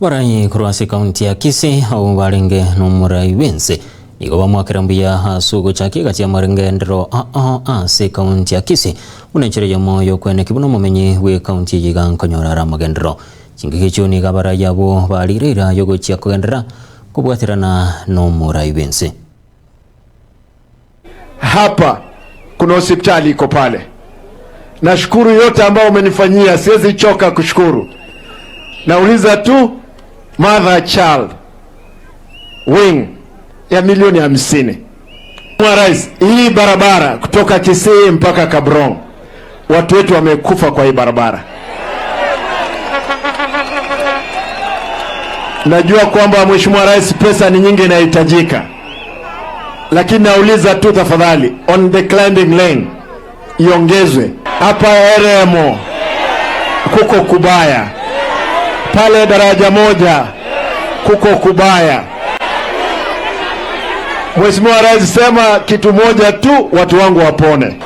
Abarai korwa ase ekaunti ya Kisii abwo barenge nomorai bw'ense nigo bamoakera mbuya ase ogochakia egati y'amarengenderero ao ase ekaunti ya Kisii buna enchera eyemo y'okweneki buna omomenyi bw'ekaunti eye iga nkonyora are amagenderero. Chingaki echio nigo abarai abwo barire eira y'ogochia kogenderera kobwaterana nomorai bw'ense. Hapa kuna hospitali iko pale. Nashukuru yote ambao umenifanyia, siwezi choka kushukuru. Nauliza tu mother child wing ya milioni 50. Mheshimiwa Rais, hii barabara kutoka Kisii mpaka Kabrong, watu wetu wamekufa kwa hii barabara. Najua kwamba Mheshimiwa Rais, pesa ni nyingi inahitajika, lakini nauliza tu tafadhali, on the climbing lane iongezwe hapa Eremo, kuko kubaya pale, daraja moja kuko kubaya. Mheshimiwa Rais, sema kitu moja tu, watu wangu wapone.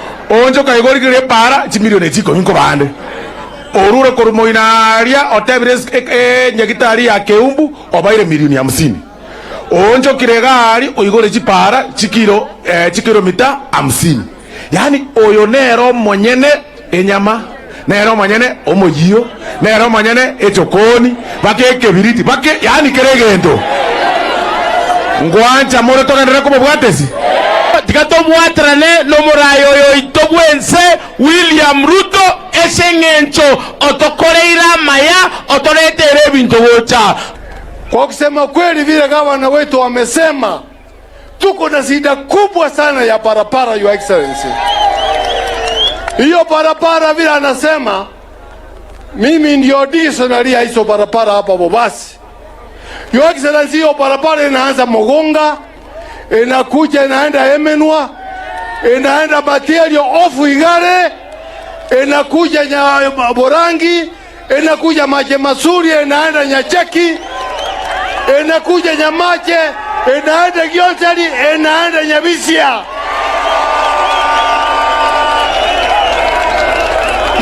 Onchoka igo origererie epaara chimilion echi ikomi nkobande. Orure korwa moino aaria otebire enyagitari ya Keumbu obaire milioni hamsini. Oonchokire iga aaria oigore chipaara chikilo chikilomita hamsini. Yaani oyo nere omonyene enyama, nere omonyene omoyio, nere omonyene echokoni, baka ekebiriti, baka yaani kera egento. Ngwancha more togenderere komobwatesi? Tiga tobwaterane nomoraai oyo oito bw'ense William Ruto ase eng'encho otokoreire amaya, otoreteire ebinto gocha. Kwa kusema kweli vile gavana wetu amesema, tuko na shida kubwa sana ya barabara, Your Excellency. Hiyo barabara vile anasema, mimi ndio dictionary ya hizo barabara hapa Bobasi. Your Excellency, hiyo barabara inaanza Mogonga, inakuja inaenda Emenwa, inaenda Matiario off Igare, inakuja nya Borangi, inakuja Mache Masuri, inaenda Nyacheki, inakuja Nyamache, inaenda Gionsari, inaenda Nyabisia.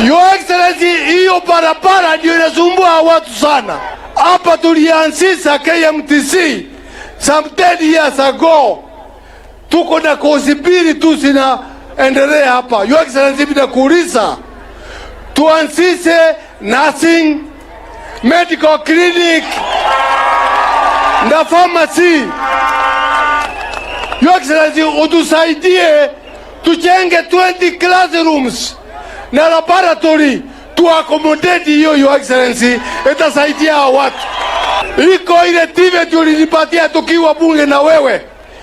Your Excellency, hiyo barabara ndio inasumbua watu sana. Hapa tulianzisha KMTC some 10 years ago, tuko na kozi mbili tu zinaendelea hapa. Your Excellency, ninakuuliza tuanzishe nursing, medical clinic na pharmacy. Your Excellency, utusaidie tujenge 20 classrooms na laboratory tu accommodate hiyo. Your Excellency, itasaidia hao watu. Iko ile TVET ulinipatia tukiwa bunge na wewe,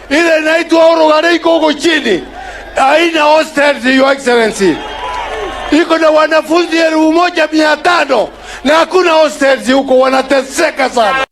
ile inaitwa Orogare iko huko chini, haina hostels Your Excellency, iko na wanafunzi 1500 na hakuna hostels huko, wanateseka sana.